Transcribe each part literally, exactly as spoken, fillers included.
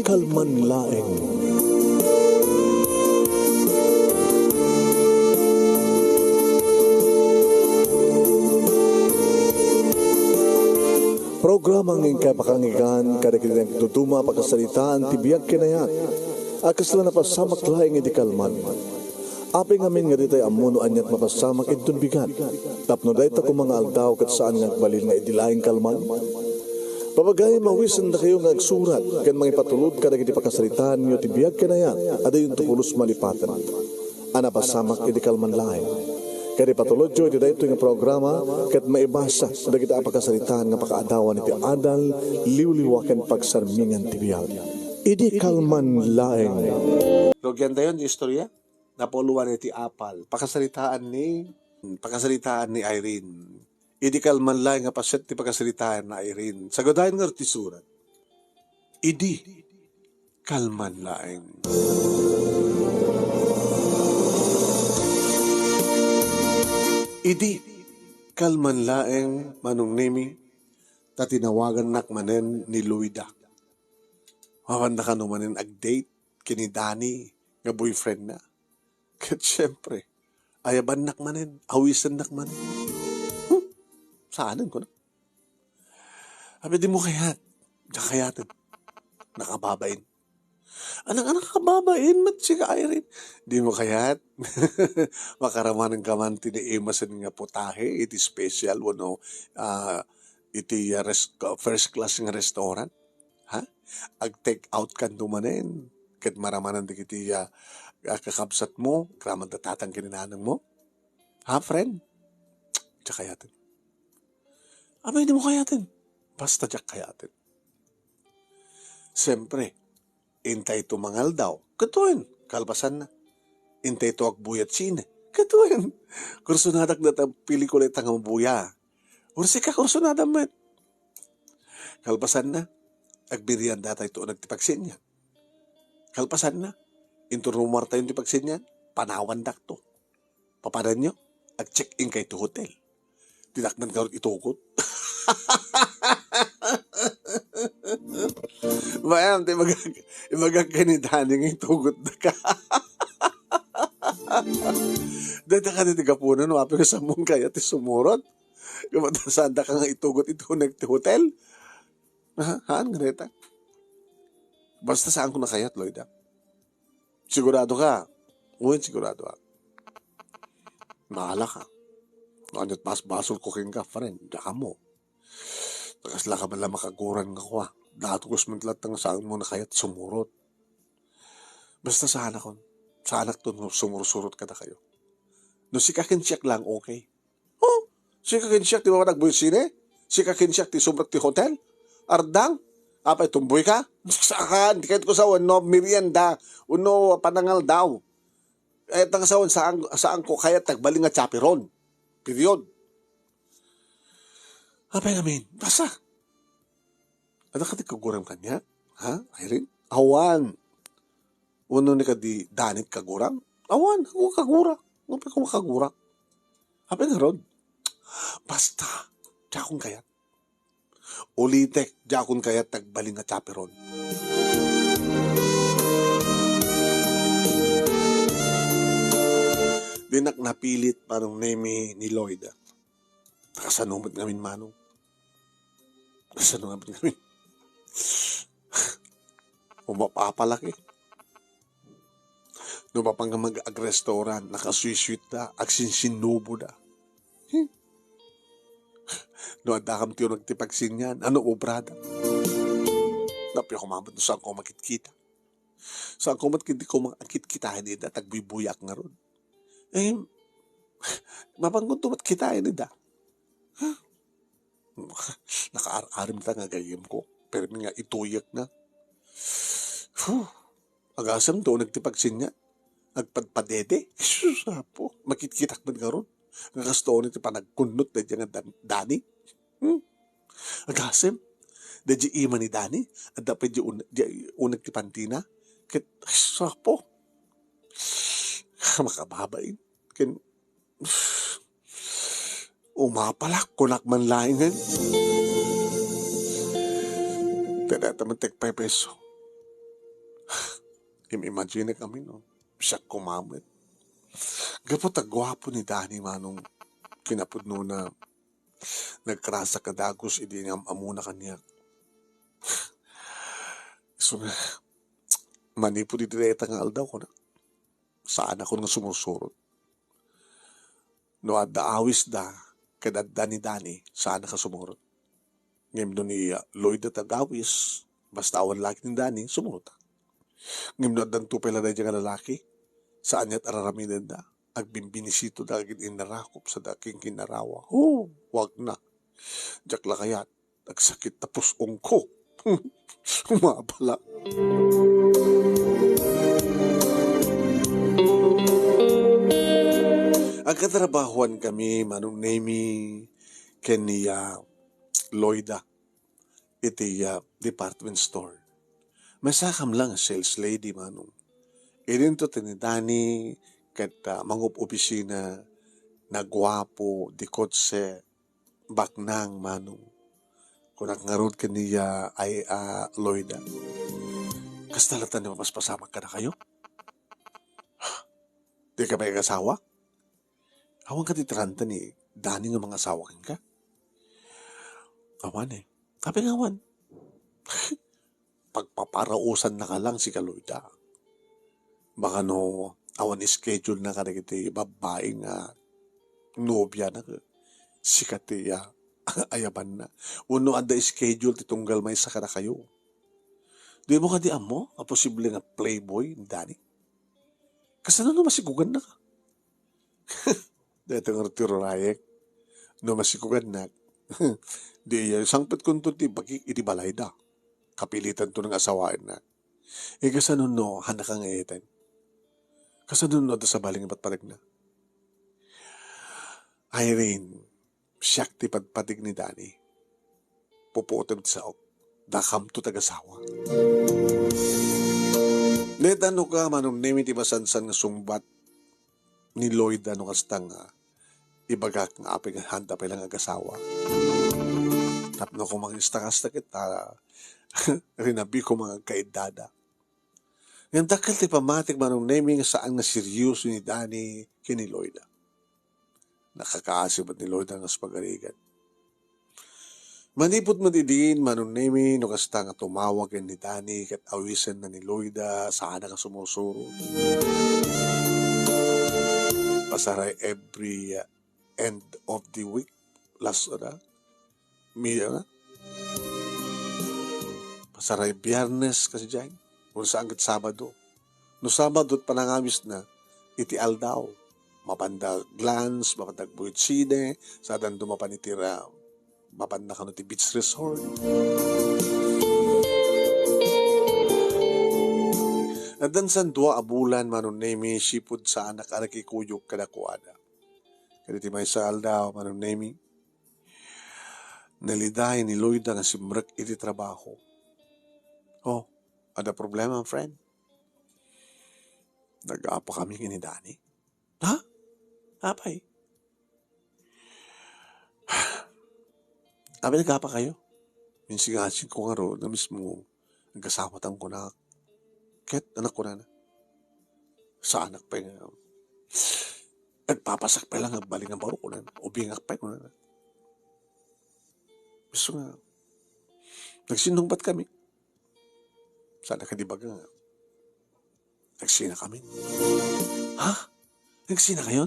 Kalman laeng. Programa nga inkay pakanggan kadagiti nagduduma a pakasaritaan ti biag ken ayat a kasla napasamak laeng idi kalman. Apay ngamin nga ditay ammo no aniat mapasamak inton bigat, tapno dayta koma nga aldaw ket saan nga agbalin nga idi laeng kalman? Papagayam, awisendakayo nga agsurat ken mangipatulod kadagiti pakasaritaanyo ti biag ken ayat a dayonto pulos malipaten a napasamak idi kalman laeng. Ket ipatulodyo iti daytoy nga programa ket maibasa dagiti a pakasaritaan nga pakaadawan iti adal, liwliwa ken pagsarmingan ti biag. Idi kalman laeng. Rugiantayon ti istorya. Napuloan iti apal. Pakasaritaan ni, pakasaritaan ni Irene. Idi kalman laeng nga paset ti pakasaritaan ni Irene. Sagadayen nga ti surat. Idi kalman laeng. Idi kalman laeng, Manong Nemi, ta tinawagannak manen ni Loida. Mapanda kano manen ag-date ken ni Danny nga boyfriendna. Ket siempre, ayabannak manen, awisennak manen. Hmm, saanen, kuna. Abi, dimo kayat, diak kayaten. Nakababain. Anak, anak, kababain met sika, Irene. Dimo kayat? Makaramanen ka man ti naimasen nga putahe iti special wenno, ah, iti, ah, res-, first class nga restaurant? Ha? Ag-take out kanto manen ket maramanan dagiti, ah, ah, kakabsatmo, agraman da tatang ken ni nanangmo? Ha, friend? Diak kayaten. Apay dimo kayaten? Basta diak kayaten. Siyempre, intayto mangaldaw. Ket wen, kalpasanna. Intayto agbuyat sine. Ket wen, kursonadak dayta pelikula ita nga mabuya. Or sika, kursonadam met. Kalpasanna, agmeriendatayto uneg ti pagsennian. Kalpasanna, inton rumuartayon ti pagsennian, panawandakto. Papananyo, ag-check-in kay ti hotel. Dinak man ngarud itugot. Bayan, ti ibagak, ibagak ken ni Danny nga itugotdaka. Dayta kadi ti gapuna no apay nga sammon kayat ti sumurot. Nga matasaandaka nga itugot iti uneg ti hotel. Ha? Haan nga dayta. Basta saanko a kayat, Loida. Sigurado ka? Wen, sigurado ak. Bahala ka. No aniat basbasolko kenka, friend, diak ammo. Ta kasla ka man la makaguran nga kua. Dagus met latta nga saanmo a kayat sumurot. Basta saanakon. Saanakton nga sumursurot kadakayo. No sika ken siak lang, okay. Oh, sika ken siak ti mapan agbuyat sine? Sika ken siak ti sumrek ti hotel? Ardang? Apay, tumboy ka? Saan? Di kayat ko sa wenno merienda, wenno panangaldaw. Eh, tang sa wen, saan, saanko kayat ti agbalin nga chaperon. Period. Apay ngamin? Basta. Adda kadi kaguram kaniak? Ha, Irene? Awan. Wenno ni kadi Danny ti kaguram? Awan, ako kagurak. Apay ko makagurak? Apay ngarud? Basta, diakon kayat. Ulitek, diakon kayat ti agbalin nga chaperon. Dinak napilit, Manong Nemi, ni Lloyd. Kasano met ngamin, Manong? Kasano ngamin ngamin? Umapapalaki. No mapan nga mag-, ag-restaurant, nakasweet-sweet da, agsinsinnubo da. Hmm. No adda kam ti uneg ti pagsennian, ano obrada? Napia ko mamet no saanko makitkita. Saanko met ket diko makitkitaen ida, ta agbuybuyaak ngarud. Eh, mapan kunto met kitaen ida. Huh? Nakaar-arim ta nga gayyemko. Permi nga ituyekna. Huh. Agasem ti uneg ti pagsennian. Agpadpadede. Sus, Apo. Makitkitak met ngarud. Nga kastoon ti panagkunnot daydiay nga Dan-, Danny. Hmm? Agasem. Daydiay ima ni Danny. Adda pay di un-, di uneg ti pantina. Ket, sus, Apo. Makababain. Ken, umapalak, kunak man laengen. Tadata man ti agpepeso. Im-imagine kami, no? Siak koma met. Gapu ta guapo ni Danny, Manong, kinapudnona, nagkarasak a dagus idi inam-amuna kaniak. Isu nga, manipud iti dayta nga aldaw, kuna, saanakon nga sumursurot. No adda awisda, ket adda ni Danny, saanak a sumurot. Ngem no ni, ah, Lloyda ti agawis, basta awan laki ni Danny, sumurot. Ngem no addanto pay la daydiay nga lalaki, saanna ti araramidenda. Agbimbinisito dagiti innarakop sada kinkinarawa. Ho, wag na. Diak la kayat. Agsakit ta pus-ongko. Mapala. Agkatrabahoan kami, Manong Nemi, ken ni, ah, Lloyda iti, ah, department store. Maysa kam lang a sales lady, Manong. Idinto ti ni Danny ket, ah, mangob-obisina, naguapo, di kotse, baknang, Manong. Kunak ngarud ken ni, ah, ay, ah, Lloyda. Kasta latta ti mapaspasamak kadakayo? Dika pay agasawa? Awan kadi ti ranta ni Danny nga mangasawa kenka? Awan, eh. Apay nga awan? Pagpaparausanna ka lang, sika Lloyda. Baka no awan schedule na kadagiti babbai nga nobiana, sika ti, ah, ayabanna. Wenno adda schedule ti tunggal maysa kadakayo. Dimo kadi ammo a posible nga playboy ni Danny? Kasano no masigugannak? Dayta ngarud ti rurayek. No masigugannak, di iya sangpetkonto ti bagik iti balayda. Kapilitanto nga asawaennak. E, kasano no hannak nga eten? Kasano no adda sabali nga patpategna? Irene, siak ti patpateg ni Danny. Pupuotem ti saok. Dakamto ti agasawa. Dayta no ka, Manong Nemi, ti masansan nga sungbat ni Lloyda no kasta nga ibagak nga apay nga handa pay lang agasawa. Tapno koma nga ista kasta ket, ah, rinabiko nga agkaiddada. Ngem dakkel ti pammatik, Manong Nemi, nga saan nga serioso ni Danny ken ni Lloyda. Nakakaasi met ni Lloyda nga agpagarigat. Manipud met idin, Manong Nemi, no kasta nga tumawag ken ni Danny ket awisenna ni Lloyda, saanak a sumursuro. Pasaray every, uh, end of the week, last, ano, mi-, ano? Pasaray Biyernes kasi diay, kung saan ket Sabado. No Sabado ti panangawisna, iti aldaw, mapanda glance, mapanda buhit sine, sadando mapan iti ra-, mapanda kano ti beach resort. Addan san dua a bulan, Manong Nemi, sipud saanak a nakikuyog kadakuada. Ket iti maysa aldaw, Manong Nemi, naliday ni Lloyda nga simrek iti trabaho. Oh, adda problema, friend? Nag-aapa kami ken ni Danny. Ha? Apay? Apay nag-aapa kayo? Insingasing ko ngarud nga mismo, nagasawa ta kunak. Ket anak ko na. Saanak pay nga, agpapasak pay lang nga bali nga baro kunan. Ubingak pay kunan. Gusto nga, nagsinnungbat kami. Saan ka di baga nga, nagsina kami. Ha? Nagsina kayo?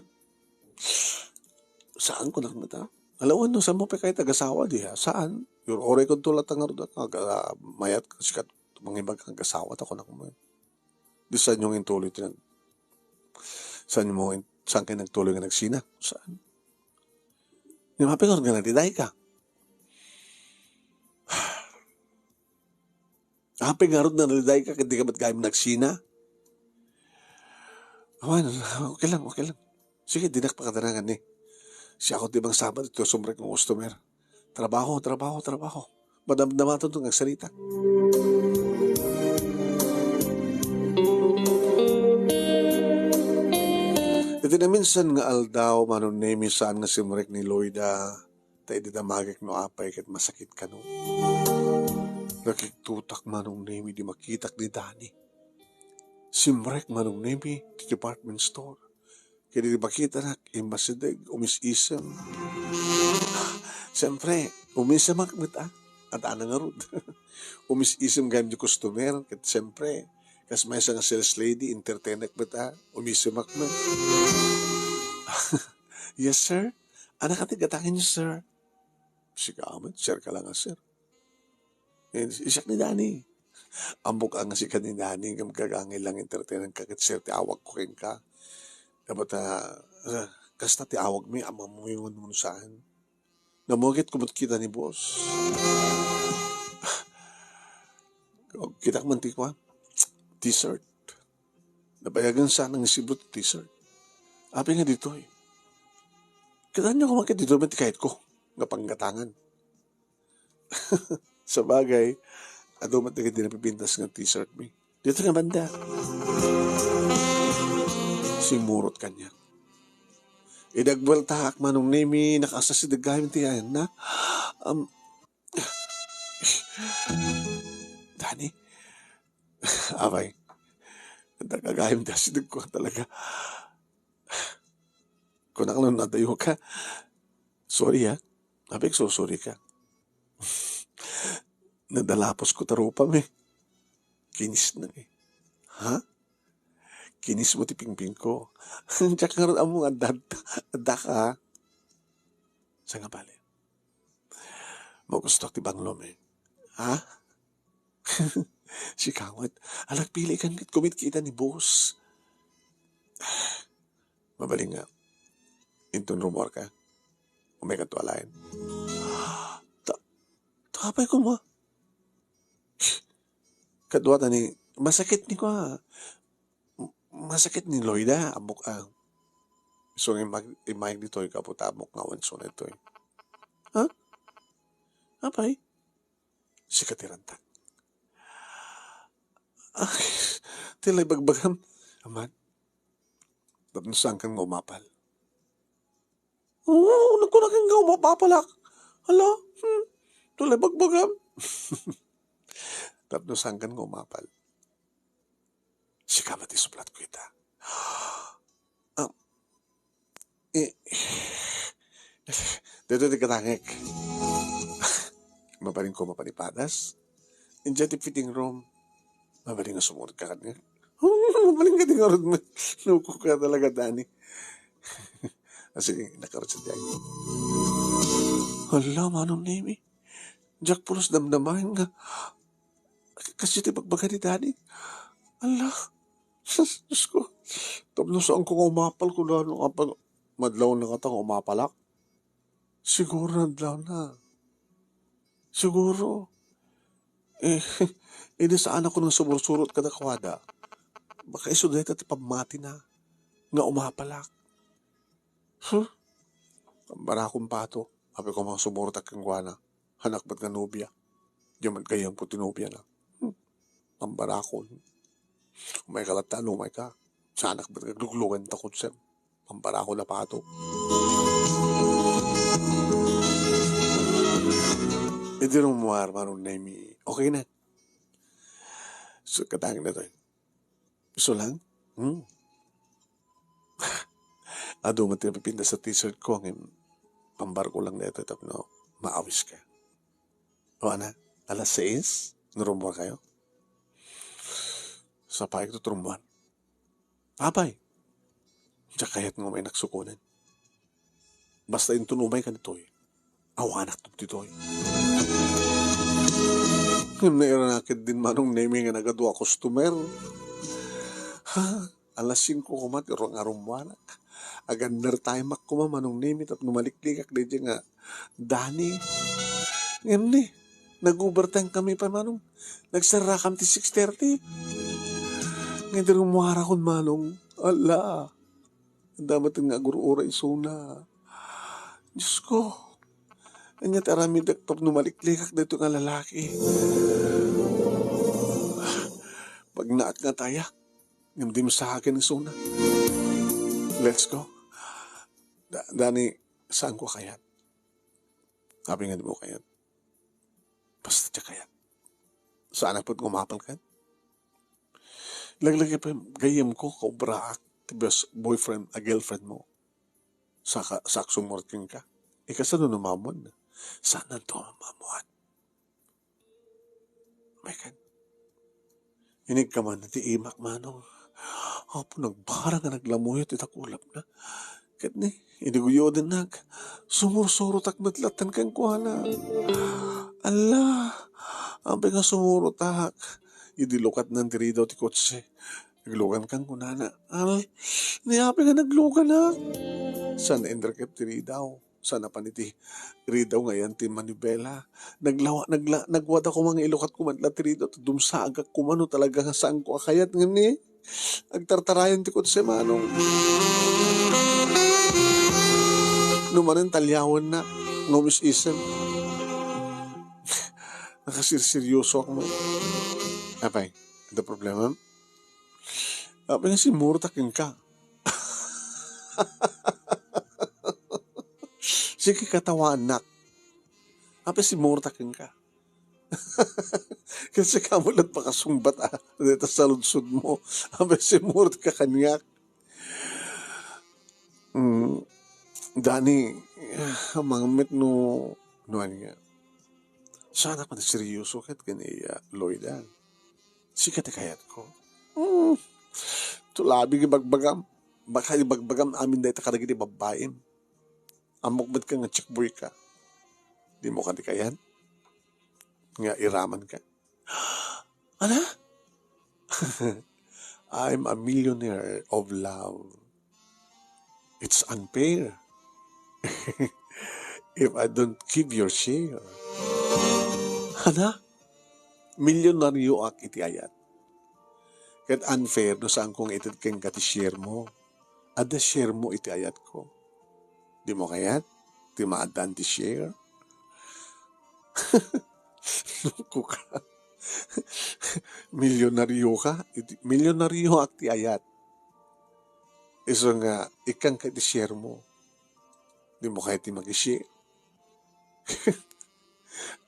Saan ko nakmata? Alawan no, saan mo pa kayo tagasawa di ha? Saan? Your oray ko tulat ang arda ka, mayat ka sikat, mangimbag kang gasawa, ta kunak mo. Di saan yung intuloy tinag-, saan mo, saan kayo nagtuloy nga nagsina? Saan? Yung mapingar nga nagdiday ka. Apay ngarud nga naliday ka, ket di ka met gayam nagsina? Awan, okay lang, okay lang. Sige, dinak pakadanangan ni. Siak ti bang sabat iti sumrek nga customer. Trabaho, trabaho, trabaho. Madamdamaton to nga agsarita. Iti naminsan nga aldaw, Manong Nemi, saan nga simrek ni Lloyda, ta idi damagek no apay ket masakit kano. Nakigtotak, Manong Nemi, di makitak ni Danny. Simrek Manong Nemi ti department store. Ket idi makitanak, immasideg, umis-isem. Siyempre, umisemak met, ah. Adda ngarud. Umis-isem gayam ti customer, ket siyempre, kas maysa nga sales lady, entertainek met, ah. Umisemak met. "Yes, sir. Ania kadi ti gatangenyo, sir?" "Sika met, sir ka lang a sir." Eh, siak ni Dani. Ammok a nga sika ni Dani, ngem gagangay lang entertainan ka ket sir ti awagko kenka. Dapat, ah, ah, kasta ti awagmi, ammoyo nga no saan. Namugit ko met kita ni boss. Kitak man ti kuan, t-shirt. Nabayagan sa nang isiblo ti t-shirt. Apay nga ditoy? Kitaenyo koma ket ditoy met ti kayatko nga panggatangan. Sabagay, adu met dagiti napipintas nga t-shirt mi. Dito nga banda. Simmurot kaniak. Idi agbueltaak, Manong Nemi, nakasasideg gayam ti ayanna. Um, Dani, apay, adda gayam ti asidegko talaga. Kunak no nadayo ka. Sorry, ha? Apay, agsursuri ka. Nadalaposko ta rupam, eh. Kinisna, eh. Ha? Kinismo ti pingpingko. Diak ngarud ammo nga adda, adda ka, ha? Sangabali. Magustuak ti banglom, eh. Ha? Sika met. Alagpili kan ket kumitkita ni boss. Mabalin nga. Inton rumuar ka. Umay kadto alaen. Ta, ta apay koma? Kadua ta ni, masakit ni kua. Masakit ni Loida, ammok, ah. So, imag-, imayag ditoy, kapo ta ammok nga awan suna ditoy. Ha? Apay? Sika ti rantag. Ay, ti lay bagbagam. Aman, tapno saankan nga umapal. Oo, nagkunakan nga umapapalak. Hala, hmm, ti lay bagbagam. Tapno saankan nga umapal. Sika met ti suplatko ita. Ah, eh, dito ti katangek. Mabalin ko mapanipadas. India ti fitting room. Mabalin nga sumurot ka kanya. Mabalin ka di nga rod man. Nuko ka talaga, Dani. Ah, sige, nakarot sa tiyan. Hala, Manong Nemi. Diak pulos damdamaen nga Kasi ti bagbaga ni Dani. Ala, Diyos ko. Tapno saanko nga umapal, kunana, apay, madlawna ngata nga umapalak? Siguro nadlawna. Siguro. Eh, idi saanak nga sumursurot kadakuada. Baka isu dayta ti pammatina nga umapalak. Huh? Ambarakon pato. Apay ko nga sumurotak kenkuana. Anak met nga nobia. Diay met gayyemko ti nobiana. Hmm. Ambarakon. Umay ka latta, umay ka. Saanak met nga agluglugan ta kutsem. Ambarakon a pato. Idi rumuar, Manong Nemi. Okay na. So, katangin na to. Isu lang? Hmm. Adu met ti napipintas a t-shirt ko, ngem ambarko lang daytoy tapno maawiska. O, ana, alas sais, no rumuar kayo? Sapay ket rumuar. Apay, diak kayat nga umay nagsukonen. Basta inton umay ka ditoy, awanak ditoy. Ngem nairana ketdin Manong Nemi nga nagadu a customer. Ha? Alas singko koma ti ru-, nga rumuarak. Aganner timeak koma, Manong Nemi, tapno maliklikak daydiay nga Dani. Ngem ni, nag-overtime kami pay, Manong. Nagserrakam ti six thirty. Ngem idi rumuarakon, Manong. Ala. Adda met nga agur-uray isuna. Diyos ko, ania ti aramidek tapno maliklikak daytoy nga lalaki? Pagnaat nga tayak, ngem dimsaken isuna. Let's go. Da-, Dani, saanko kayat? Apay nga dimo kayat? Basta diak kayat. Saanak pay nga umapal ket. Laglagipen gayyemko, kaubraak ti best boyfriend a girlfriend mo. Saka, saksumor kenka. Ikasano no mamuan? Saan nanto mamuan? Mekan. Inig ka man ti imak, Manong. Apo, nagbarang nga naglamuyot ita kulapna. Ket ni, idi guyodennak, sumursurotak met latta kenkuana. Alla, apay nga sumurotak. Idi lukatnan ti ridaw ti kotse, naglugankan kunana. Al, ni apay nga nagluganak? Saan naindrekep ti ridaw? Saan napan iti ridaw nga ayan ti manibela? Naglawa-, nagla-, nagwada koma nga ilukat koma ti ridaw. Dumsagak koma no talaga nga saanko a kayat ngem ni agtartarayan ti kotse, Manong. No manen talyawanna, nga umis-isem. Nakasirseryosoak mo. Apay, adda problema? Apay nga simmurota kenka? Sige, katawaannak. Apay simmurota kenka? Kasi kamo lang pakasungbat, ah, dito sa lunsod mo. Apay simmurota ka kaniak? Mm, Dani, ah, mangmit no, no, ania. Saan a pagseryoso ket ken iya, Loida. Sika ti kayatko. Hmm. Tulabi nga ibagbagam. Baka ibagbagam amin dayta kadagiti babbaim. Ammok met ka nga checkboy ka. Dimo kadi kayat nga iraman ka? Ana? I'm a millionaire of love. It's unfair if I don't give your share. Ana? Milyonaryoak iti ayat. Ket unfair no saanko nga ited kenka ti share mo. Adda share mo iti ayatko. Dimo kayat ti maaddaan ti share? Loko ka. Milyonaryo ka? Iti, milyonaryoak ti ayat. Isu nga, ikkanka iti share mo. Dimo kayat ti maki-share?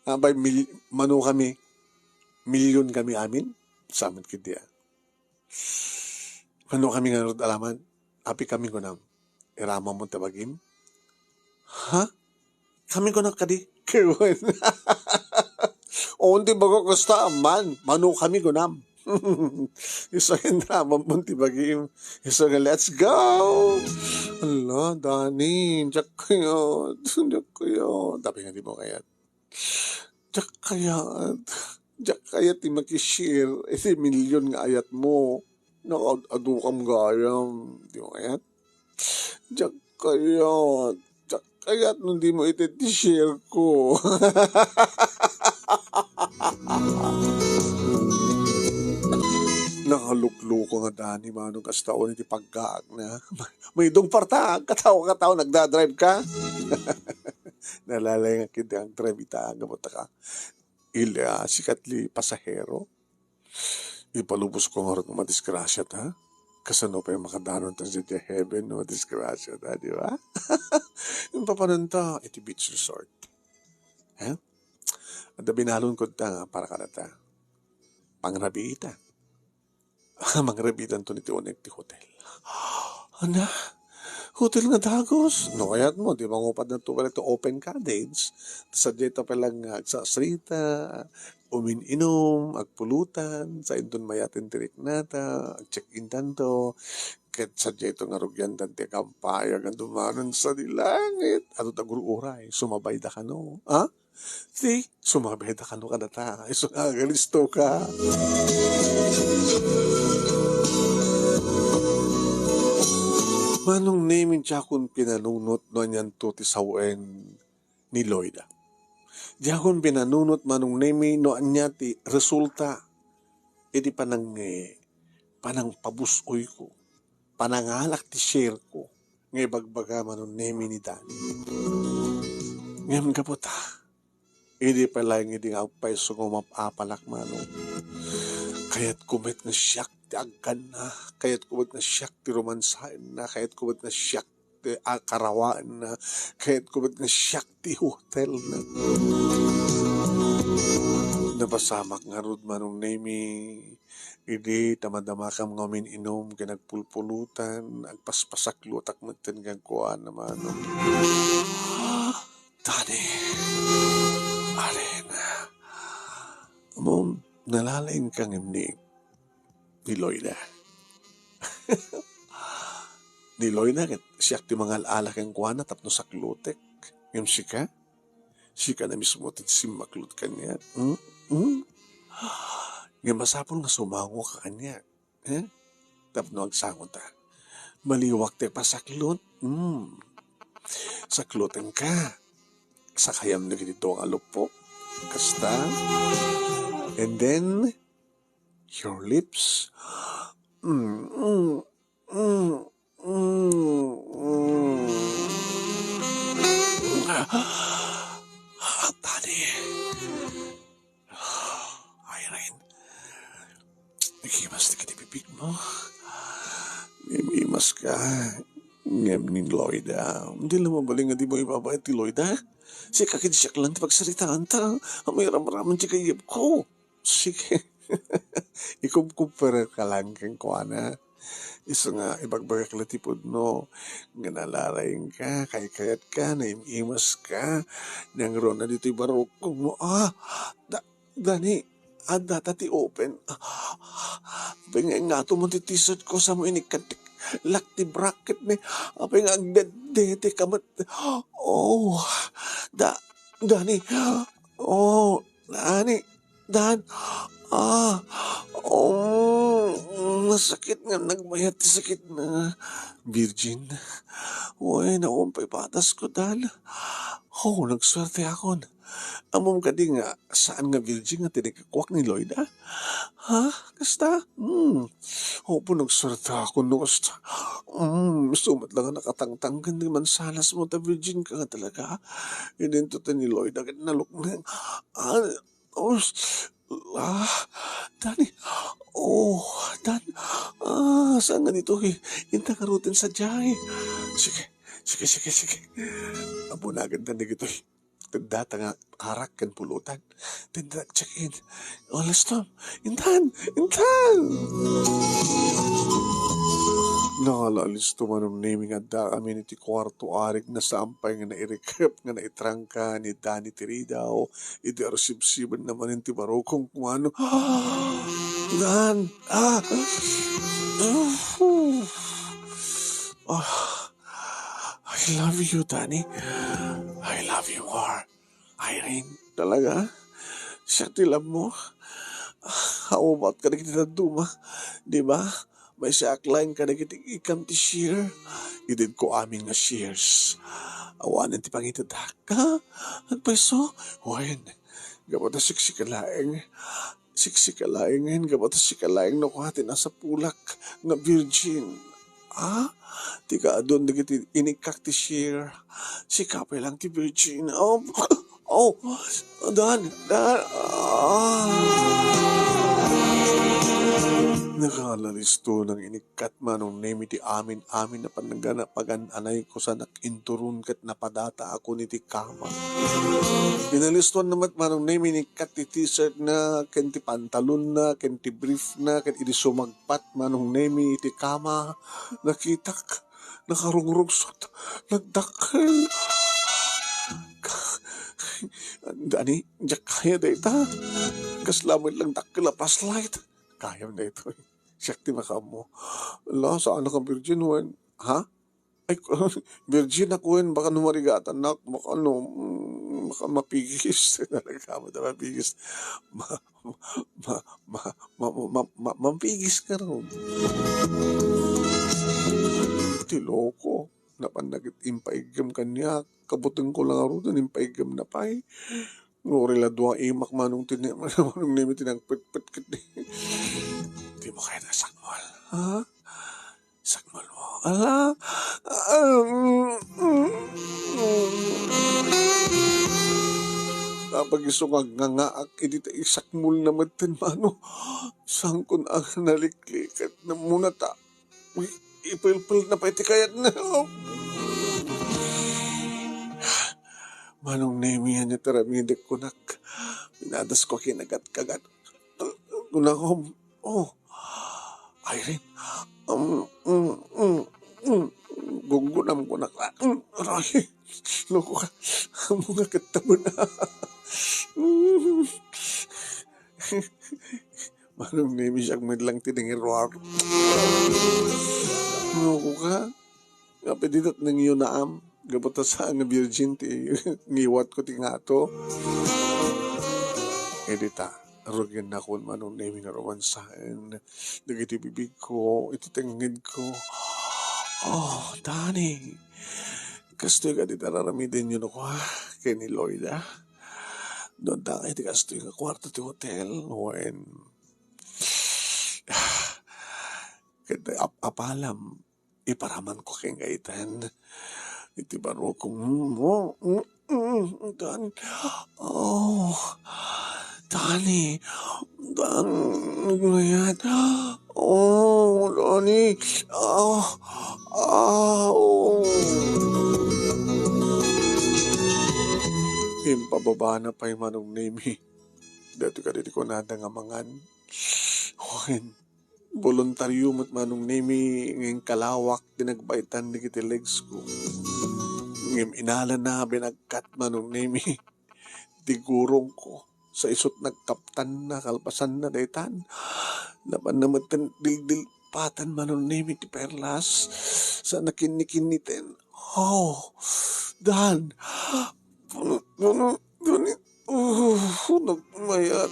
Apay, mil-, mano kami, milyon kami amin? Sa amin kidi, ah. Mano kami ngarud alaman? Apay kami kunam? Iramam mo ti bagim? Ha? Kami kunam kadi? Kewan. O, ti bago kasta man. Mano kami kunam? Isu nga iramam mo ti bagim. Isu nga, let's go! Ala, Dani, diak kayat. Diak kayat. Apay nga dimo kayat? Diak kayat. Diak kayat ti maki-share iti milyon nga ayat mo. Nakaad-adukam gayam. Dimo kayat? Diak kayat. Diak kayat no dimo ited ti share ko. Nakalukloko nga Dani, Manong, kasta unay ti paggaak na. Maydong parta, kataw-kataw, nagdadrive ka? Nalalayngak iti agdrive ita, gapu ta ka. Ila, sikat ti pasahero. Ipalubos ko ngarud no madisgrasya ta. Kasano pay makadanon ta sadiay heaven no madisgrasya ta, di ba? Impapananta iti beach resort. Eh? Adda binalon kod ta nga para kadata. Pangrabiita. Mangrabiitanto iti uneg ti hotel. Ana? Hotel nga dagus? No kayat mo, di mangupadna to pala iti open cottage. Sadiay ta pala nga agsasrita, umin-inum, agpulutan, sa inton mayaten ti riknata, ag-check-in tanto, ket sadiay to nga rugiantan ti agampayag nga dumanon sadi langit. Adu ta gur-uray, sumabay da kano. Ha? Ti, sumabay da kano kadata. Isu nga agalisto ka. Manong Nemi, diakon pinanunot no anianto ti sawen ni Loida. Diakon pinanunot, Manong Nemi, no ania ti resulta iti panang-, panangpabus-oyko, panangalak ti share ko, nga ibagbaga, Manong Nemi, ni Dani. Ngem gapu ta, idi pay laeng idi nga agpayso nga umap-apalak, Manong. Kayatko met nga siak ti agganna, kayatko met nga siak ti romansaenna, kayatko met nga siak ti akarawaenna, kayatko met nga siak ti hotelna. Napasamak ngarud, Manong Nemi, idi tamadamakam nga umin-inum ken agpulpulutan, agpaspasaklutak metten kenkuana, Manong. Dani, Arena, ammom, nalalaing ka ngem ni, ni Loida. Ni Loida ket siak ti mangal-ala kenkuana tapno saklutek. Ngem sika? Sika na mismo ti simmaklot kaniak. Hmm? Hmm? Ngem masapul nga sumango ka kaniak. Eh? Tapno agsangota. Maliwak ti pasaklot. Hmm. Sakloten ka. Sakayam dagiti dua nga luppo. Kasta. And then, your lips. Mm, mm, mm, mm, mm. Ah, Dani. Irene. Nagimas dagiti bibigmo. Naimas ka. Ngem ni Loida, di la mabalin nga dimo ibabaet ti Loida. Sika ken siak lang ti pagsaritaanta. Ammom, ramraman ti gayyemko. Sige. Ikumkumpara ka lang kenkuana. Isu nga ibagbagak la ti pudno nga nalalaing ka, kaykayat ka, naim-imas ka, nangruna ditoy barukongmo. Ah, da-, Dani, adda ta ti open. Apay nga ingatomon ti t-shirt ko, samo inikkat ti lock ti bracket ni. Apay nga agdedede ka met. Oh, da-, Dani. Oh, Dani. Dan. Ah, oh, nasakit nga nagmayat ti sakit na. Virgin. Uy, naupay patas ko, Dan. Oh, nagsuerte akon. Ammom kadi nga saan nga virgin nga tinigkuak ni Loida? Ha? Kasta? Hmm. Opo, nagsuerte akon no kasta. Hmm, isu met la nga nakatangtang ken ti mansanas mo ta virgin ka nga talaga. Idinto ta ni Loida ket nalukneng. Ah, Oh, ah, Dani. Oh, Dan. Ah, saan nga ditoy? Inta ngaruden sadiay. Sige, sige, sige, sige. Abunagan ta dagitoy. Tedda ta nga arak ken pulutan. Tedda check-in. Oh, alas to. Intan! Intan! Naalalisto Manong Nemi nga adda kami iti kuarto, arik na saan pay nga nairikep nga naitrangka ni Dani ti ridaw. Idi arsibsiben na manen ti barukong kumano. Dan! Ah! Ah! I love you, Dani. I love you more. Irene, talaga? Siak ti love mo? How about kadagiti dadduma? Di ba? Maysaak laeng kadagiti ikkam ti share. Idinko amin nga shares. Awanen ti pangitedak. Ha? Agpayso? Wen, gapu ta siksika laeng. Siksika laeng, wen, gapu ta sika laeng no kua ti nasapulak nga virgin. Ah? Ti kaadun dagiti inikkak ti share. Sika pay lang ti virgin. Oh, oh, Dan, Dan. Ah. Nakalalisto nang inikkat Manong Nemi ti amin-amin a panagan-, pagan-anay ko sanak inturon ket napadataakon iti kama. Inalistoan na met Manong Nemi inikkat ti t-shirt na, ken ti pantalon na, ken ti brief na, ken idi sumag-, Pat Manong Nemi iti kama, nakitak, nakarungrugsot, nagdakkel. Dani, diak kaya dayta. Kasla met lang dakkel a flashlight. Kayam daytoy. Siak ti makaammo. Ala, saan ka virgin wen? Ha? Ay, virgin ako wen, baka no marigatanak, baka no, mm, baka mapigis. Talaga, mapigis. Ma-, ma-, ma-, ma-, ma-, ma-, mapigis ka raw. Ti loko, napan dagit impaiggem kaniak, kabutengko lang ngaruden, impaiggem na pay. Nguri la dua imak Manong ti ne-, Manong Nemi ti nagpetpet ket di. Di mo kaya nasakmal, ha? Sakmal mo. Ala. Apag isu nga ngangaak idi ta isakmol na metten Mano. Sangkon a nalikliket na muna ta. Uy, ipelpel na pay ti kayatna. Manong Nemi, ania ti aramidek kunak? Pinadasko a kinagad-kagad. Kunak, "Oh, Irene, um, um, um, um, gunggunam kunak. Um, aray, loko ka. Amo nga ket taben." Manong Nemi, siak met lang ti nangiruar. Loko ka. Nga pwede dat nang yunaam. Gapu ta saan nga virgin ti ngiwat ko ti ngato. Idi ta, rugiennakon Manong Nemi nga rumansaen dagiti bibig ko, iti tengnged ko. Oh, Dani. Kastoy kadi ti ar-aramidenyo no kua ken ni Loida? No adda iti kastoy nga kuarto ti hotel, wen, ket ap-, apalam, iparamanko ken nga itan iti barukong. Mm, mm, mm, Dan. Oh, Dani. Dan, mayat. Oh, Dani. Ah, ah, oh. Impababana pay Manong Nemi. Daytoy kadi ti kunada nga mangan. Wen, boluntario met Manong Nemi nga inkalawak ti nagbaetan dagiti legs ko. Ngem inalana binagkat Manong Nemi ti gurong ko. Sa isut nagkaptanna, kalpasanna daytan. Napanna met ken dildilpatan Manong Nemi ti perlas. Sa nakinnikinniten. Oh, Dan. Puno, puno, puno. Oh, nagmayat.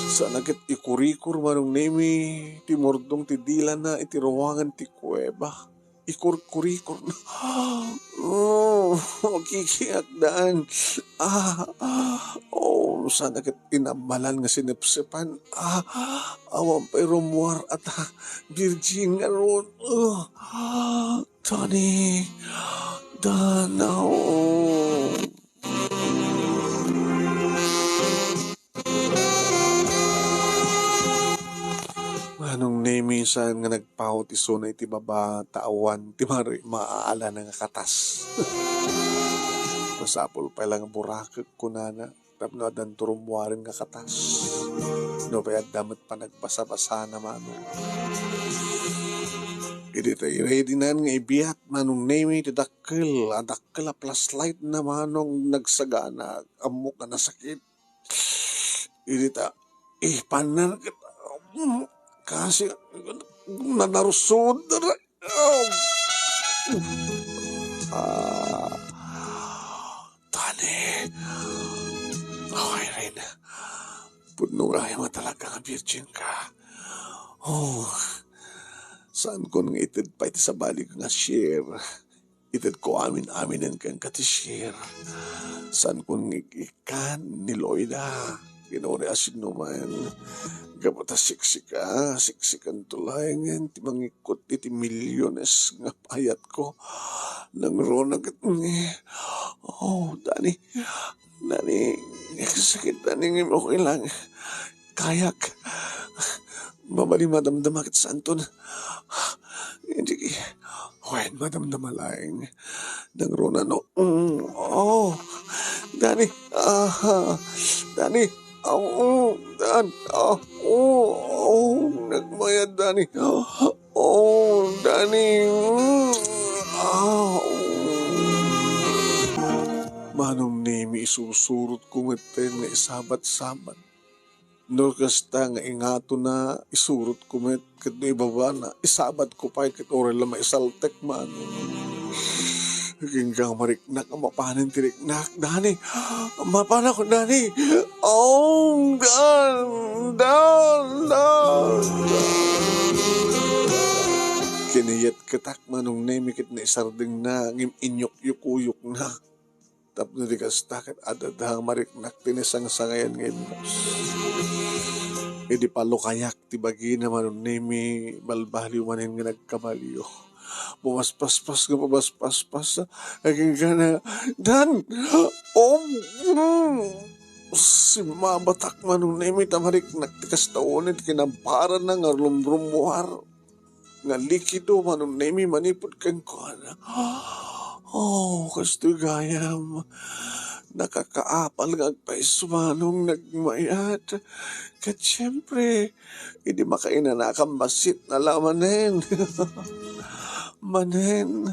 Sana ket ikurikor Manong Nemi ti murdong ti dilana iti ruangan ti kuweba. Ikurkurikor na. Oh, makikiakdan. Ah, ah, oh, sana ket inammalan nga sinepsepan. Ah, awan pay rummuar ata. Virgin ngarud. Ah, Tony, danaw. Manong Nemi, saan nga nagpaw ti isuna iti baba, ta awan ti mari-, maaalana nga katas. Masapul pay la nga burakek, kunana. Tapno addanto rummuaren nga katas. No pay adda met panagbasa-basana, Manong. Idi ta ready-nan nga ibiat, Manong Nemi, ti dakkel, a dakkel a flashlight na, Manong, nagsagana, ammok a nasakit. Idi ta, ipanna ket, mm, kasi, nanarsod, ah, Tony. Oh, Irene. Pudno nga ay talaga nga virgin ka. Oh, saankon nga ited pay ti sabali nga share. Itedko amin-aminen kenka ti share. Saankon nga ik-ikkan ni Loida. Kinuri a sinuman. Gapu ta siksika, siksikanto laengen ti mangikkut iti milyones nga payatko. Nangruna ket ni, oh, Dani, Dani, sakit, Dani, ngem okay lang. Kayak. Mabalin madamdama ket saanton. Wen, madamdama laeng. Nangruna no. Mm, oh. Dani. Ah, Dani. Oh, oh, Dan. Oh, oh, oh, nagmayat, Dani. Oh, oh, Dani. Mm, ah, oh. Manong Nemi, isusurot ko metten nga isabat-sabat. No kasta nga ingatona, isurot ko met, ket no ibabana, isabat ko pay, ket uray la maisaltek man. Agingga nga mariknak a mapanen ti riknak, Dani. Mapanak, Dani. Oh, Dan, Dan, Dan. Kiniyetketak, Manong Nemi, ket naisardengna, ngem inyukyukuyokna. Tapno di kasta, ket adda mariknak ti naisangsangayan nga imnos. Idi palukayak ti bagina, Manong Nemi, balbaliw manen nga nagkabalio. Pumaspaspas nga pumaspaspas. Agingga na, Dan! Oh! Mm! Simmabatak, Manong Nemi, ta mariknak ti kasta unay ti kinabaranna nga rumrummuar nga likido, Manong Nemi, manipud kenkuana. Oh, kastoy gayam. Nakakaapal nga agpayso, Manong, nagmayat. Ket siempre, idi makainanakam bassit na la manen. Manen.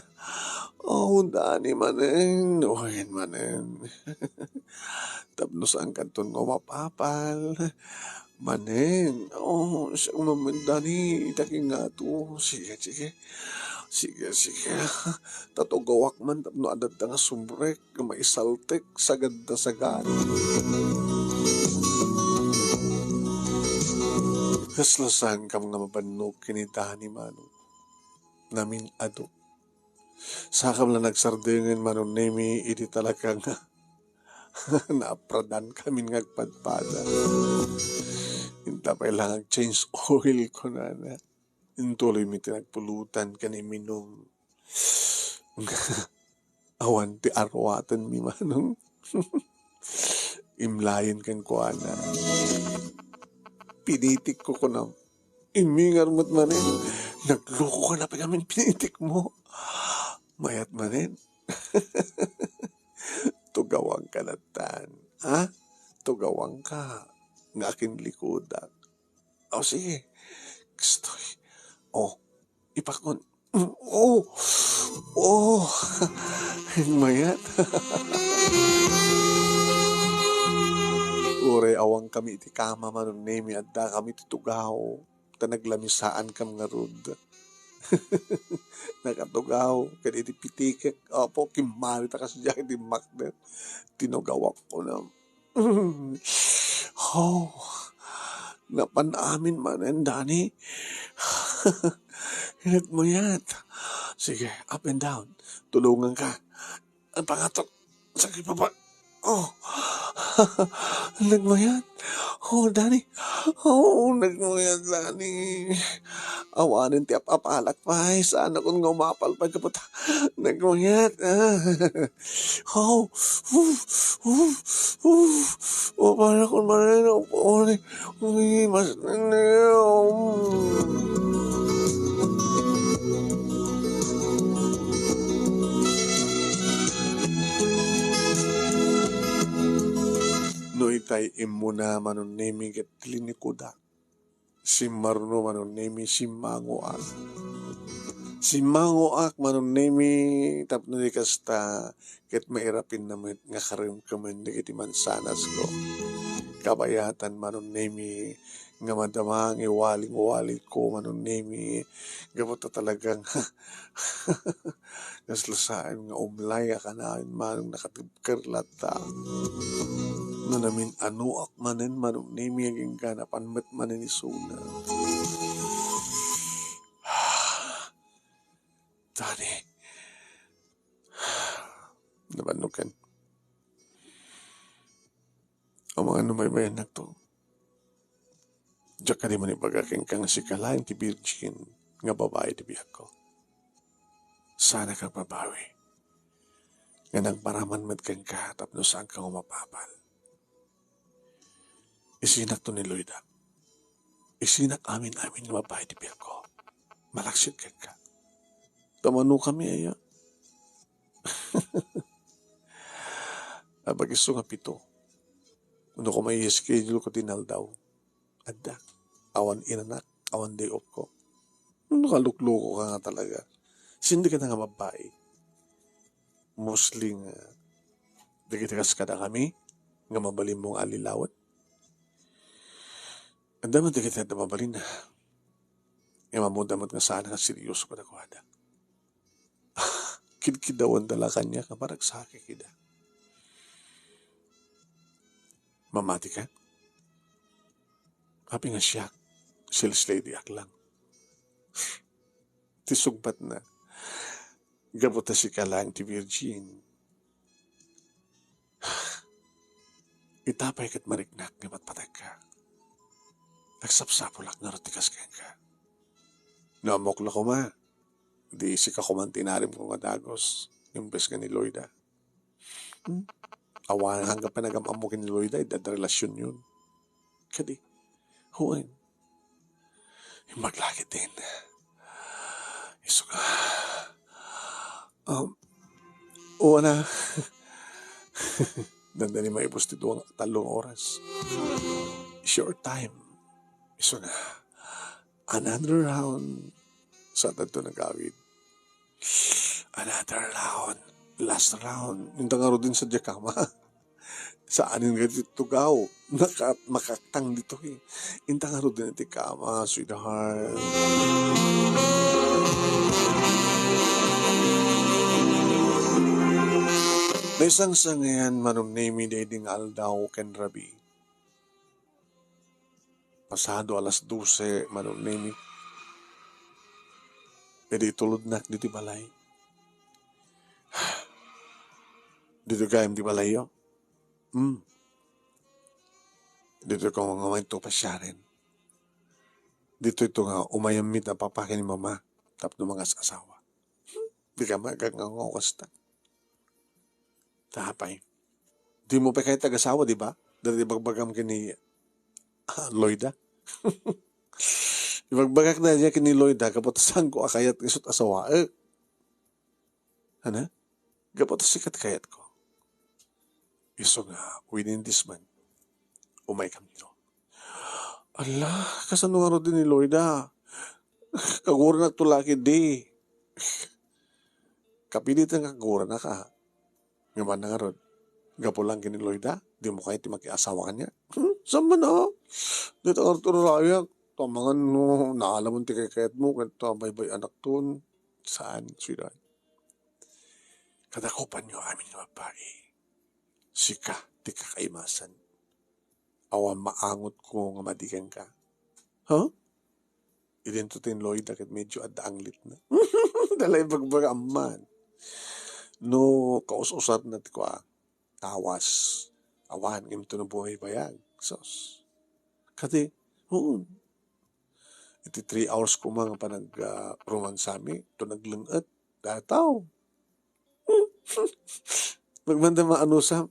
Oh, Dani, manen. Wen, manen. Tapno saan kanton nga umapapal. Manen. Oh, siak manen, Dani. Ita kingato. Sige, sige. Sige, sige. Tatugawak man tapno adda nga sumrek nga maisaltek sagad da sagad. Kasla saankam nga mabannog ken ni Dani, Manong. Namin-ado. Saakam la nagsardengen, Manong Nemi, idi talaga nga naapradankamin nga agpadpada. Inta pay la nga ag-change oil, kunana. Intuloymi ti nagpulutan ken imminum. Awan ti aruatenmi, Manong. Imlayen kenkuana. Pinitikko, kunam. Immingar met manen. Naglukoka na pay ngamin pinitikmo. Mayat manen. Tugawangka lattan. Ha? Tugawangka. Nga akinlikudak. O, sige. Kastoy. O, ipakon. Mm, o. O. Mayat. Uray awankami iti kama, Manong Nemi, addakami iti tugaw. Ta naglamesaanka ngarud. Nakatugaw, ket iti pitikek, apo, kimmarita kasdiay iti makder. Tinugawak, kunam. Oh, napan amin manen, Dani. Nagmayat. Sige, up and down. Tulunganka. Ang pangatok. Sige, papa. Oh. Nagmayat. Oh, Dani. Oh, nagmayat, Dani. Awanen ti ap-apalak pay. Saan a kun nga umapal pay, kapata. Nagmayat. Ah. Oh. Uf. Uf. Uf. Oh, para kun marino. Oh, Uy, mas naniw. No itay immuna, Manong Nemi, ket linikuda. Simmaruno, Manong Nemi, simmangoak. Simmangoak, Manong Nemi, tapno di kasta, ket mairapinna met nga karemkemen dagiti mansanasko. Kabayatan, Manong Nemi, nga madama nga iwaling-waligko, Manong Nemi, gapu ta talagang kasla saan nga umlay a kanayon, Manong, nakatibker latta. No namin-anoak manen, Manong Nemi, agingga napan met manen isuna. Dani. Nabannogan. Amangan no maymayannakto. Diak kadi man ibaga kenka nga sika laeng ti virgin nga babai ti biagko. Saanak agbabawi nga nagparaman met kenka tapno saanka nga umapapal. Isinakto ni Loida. Isinak amin-amin nga babai ti biagko. Malaksid kenka. Ta mano kami aya? Apag-isu nga pito. No koma i-schedule ko ti inaldaw. Adda. Awan inanak, awan day off ko. No, kalukluko ka nga talaga. Sindi ka na nga babai. Mostly nga, dagiti kas kada kami, nga mabalin mo nga allilawen. Adda man dagiti adda mabalin. Nga mammuda met nga saan nga seryoso kadakuada. Kidkidawenda la kaniak nga maragsakit ida. Mamati ka? Apay nga siak, sales lady ak lang. Ti sungbatna, gapu ta sika laeng ti virgin. Ita pay ket mariknak nga matpateg ka. Agsapsapulak ngarud ti kas kenka. No ammok la koma, di sika koman ti inaramidko nga dagus, imbes nga ni Loida. Hmm? Awan, hanggang panagam-ammo ken ni Loida, idda relasyon yun. Kadi, huwen. Imbag lagi din. Isu nga, um, O, ana. Dandani maibus ti dua nga tallo nga oras. It's your time. Isu nga, another round. Sa tadto nagawid. Another round. Last round. Inta ngarud din sa diak kama. Saanen nga ti tugaw. Naka-, makaktang ditoy. Inta ngarud din ti kama, sweetheart. Naisangsangian Manong Nemi daydi nga aldaw ken rabii. Pasado alas dose, Manong Nemi. Idi itulodnak ditoy balay. Ditoy gayam ti balayyo? Hmm. Ditoy ko nga mayto pasiaren. Ditoy to nga umayammi ta papa ken ni mama tapno mangas-asawa. Di ka magangangaw kasta. Tapay. Di mo pa kayat agasawa, di ba? Dati ibagbagam ken ni, ah, Loida. Ibagbagak na niya ken ni Loida, kapuat saan ko a kayat nga isut asawa. Eh. Ana? Gapu ta sika ti kayatko. Isu nga, within this month, umaykami dito. Ala, kasano ngarud ni Loida? Kaguranak to la ketdi. Kapilitan nga kaguranak, a. Nga man ngarud, gapu lang ken ni Loida, di mo kayat ti makiasawa kaniak. Hmm, saan man, a? Dita ngarud urarayak. Tamangan no, naalamon ti kaykayatmo, ket ta baybay-anakton. Saan, sweetheart? Kadakupanyo amin nga babbai. Sika ti kakaimasan. Awan maangotko nga madigenka. Ha? Idinto ti ni Loida ket medyo adda anglitna. Dala ibagbagam man. No, kaus-usarna ti kua, tawas. Awan, ngem to nabuhay bayag. Sus. Kadi, oo. Iti three hours koma nga panag, ah, romansami, to nagleng-et, dataw. Nagmanda maanusam.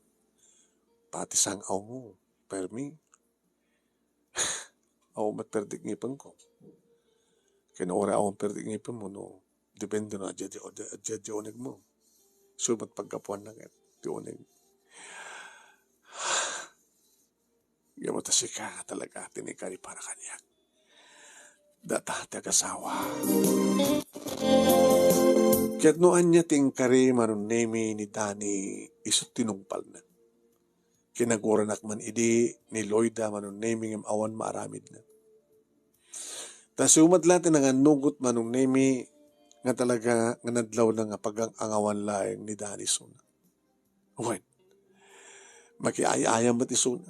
Pati sang-aw mo, permi. Aw, mat perdik ngipenko. Ken uray awan perdik ngipenmo, no, depende na, adya, adya, adya, adya unegmo. So, mat paggapuanna ket ti uneg. Gapu ta sika nga talaga ti naikari para kaniak. Data ti agasawa. Ket no ania ti inkari Manong Nemi ni Dani, isu ti nungpalna. Kinaguranak man idi ni Loida Manong Nemi ngem awan maaramidna. Ta siumat la ti nangannugot Manong Nemi nga talaga nga nadlawna nga pagang-angawan laeng ni Dani isuna. Wen, makiay-ayam met isuna.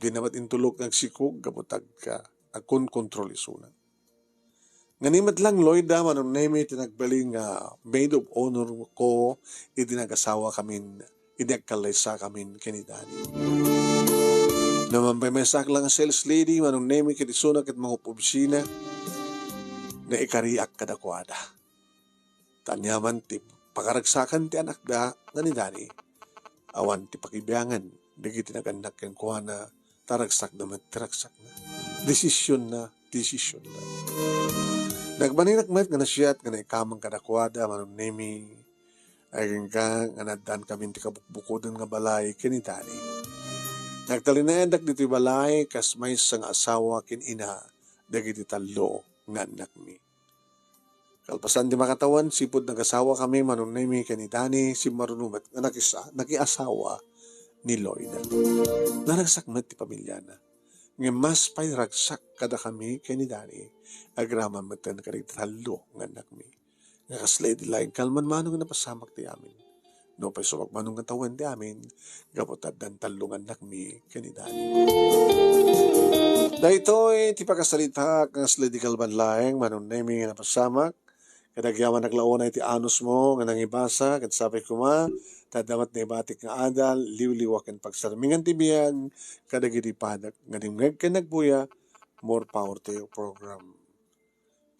Dina met intulok nga agsikog gapu ta agka-, agkonkontrol isuna. Ngem ni met lang Loida Manong Nemi ti nagbalin nga maid of honor ko idi nagasawa kamin, idi agkallaysa kamin ken ni Dani. No mamaymaysaak lang a sales lady Manong Nemi ket isuna ket mangop-obsina, naikariak kadakuada. Ta aniaman ti pakaragsakan ti anakda nga ni Dani, awan ti pakibiangan dagiti nagannak kenkuana, ta ragsakda met ti ragsakna. Desisionna, desisionna. Nagbalinak met nga naasiat nga naikamang kadakuada Manong Nemi, agingga nga naaddaankamin ti kabukbukoden nga balay ken ni Dani. Nagtalinaedak ditoy balay kas maysa nga asawa ken ina dagiti tallo nga annakmi. Kalpasan ti makatawen, sipud nagasawakami Manong Nemi ken ni Dani, simmaruno met nga nakisa-, nakiasawa ni Loida. Naragsak met ti pamiliana. Ngem mas pay ragsak kadakami ken ni Dani, agraman metten kadagiti tallo nga annakmi. Nga kasla idi laeng kalman manong napasamak ti amin. No pay subagmano nga tawen ti amin, gapu ta addan tallo nga annakmi ken ni Dani. Daytoy ti pakasaritaak nga sila di kalban laeng, Manong Nemi nga napasamak. Kadagyaman naglauna iti anusmo nga nangibasa, ket sapay koma, ta adda met naibatik nga adal, liwliwa ken pagsarmingan ti biag, kadagiti padak nga dimngeg ken nagbuya, more power to your program.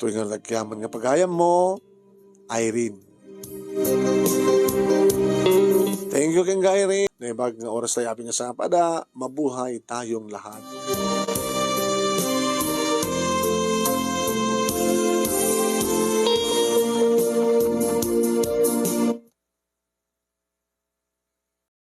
Toy nga nagyaman nga pagayammo, Irene. Thank you, King Irene. Naimbag nga oras tayo, apin nga sapada, mabuhay tayong lahat.